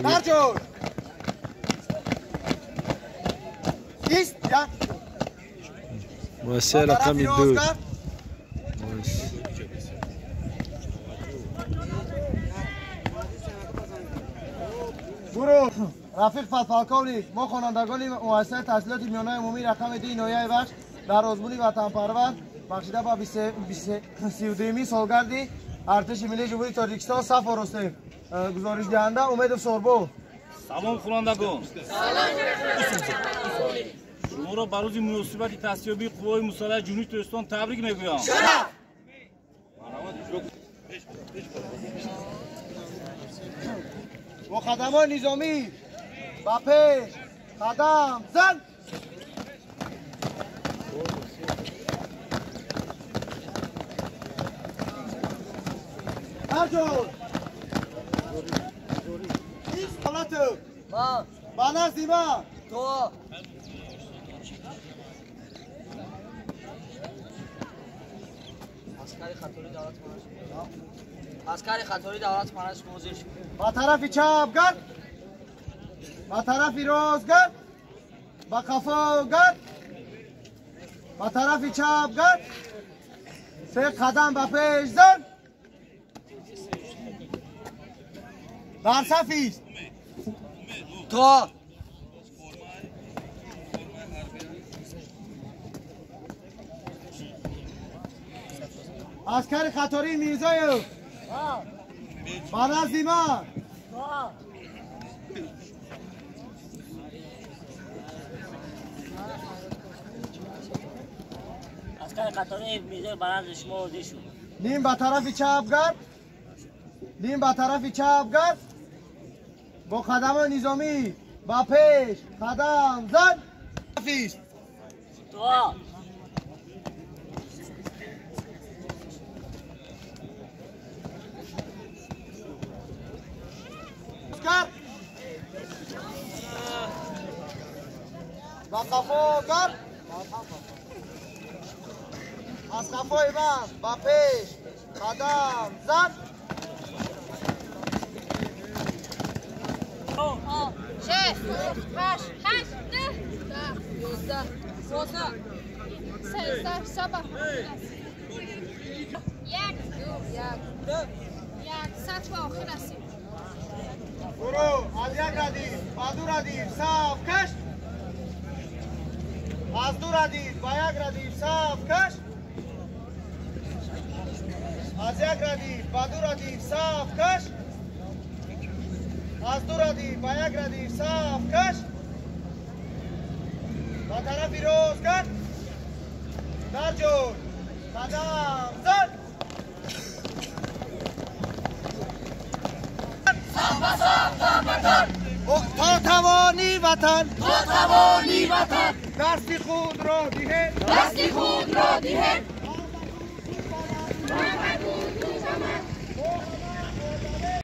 Мактаби муассисаи рақами 2. Гурӯҳ рафиқ подполковник, мо хонандагони муассисаи таҳсилоти миёнаи умумии рақами 2 ноҳияи Вахш дар озмуни ватанпарвар бахшида ба 32-ми солгарди артиши миллии Ҷумҳурии Тоҷикистон саф оростем. Гузоришдиҳанда Умедов Сорбо. Салом хонандагон. Шуморо ба рӯзи муносибати таъсисёбии қувваҳои мусаллаҳи Ҷумҳурии Тоҷикистон табрик мегӯям. Бо қадамҳои низомӣ ба пеш қадам зан. Ба назди ман Аскари хаторӣ давлат паноҳ ҳозир шуд. Ба тарафи чап гард, ба тарафи рост гард, ба қафо гард, ба тарафи чап гард, се қадам ба пеш зан. Дар саф ист. То Аскари хатории Мирзоев ба назди ман. Аскари хатории Мирзоев ба назди шумо ҳозир шуд. Ним ба тарафи чап гард, ним ба тарафи чап гард, бо қадамҳои низомӣ ба пеш қадам зан. То Ба қафо гард, аз қафои ман ба пеш қадам зан. 6, 8, 8, 9, 10, 11, 12, 13, 14, 1, 2, 1, 1, саф ба охир расид. Гурӯҳ аз як радиф ба ду радиф саф каш, аз ду радиф ба як радиф саф каш, аз як радиф ба ду радиф саф каш, аз ду радиф ба як радиф саф каш, ба тарафи рост гард, дар ҷой қадам зан. То тавони ватан, то тавони ватан, дасти худро диҳем, дасти худро диҳем.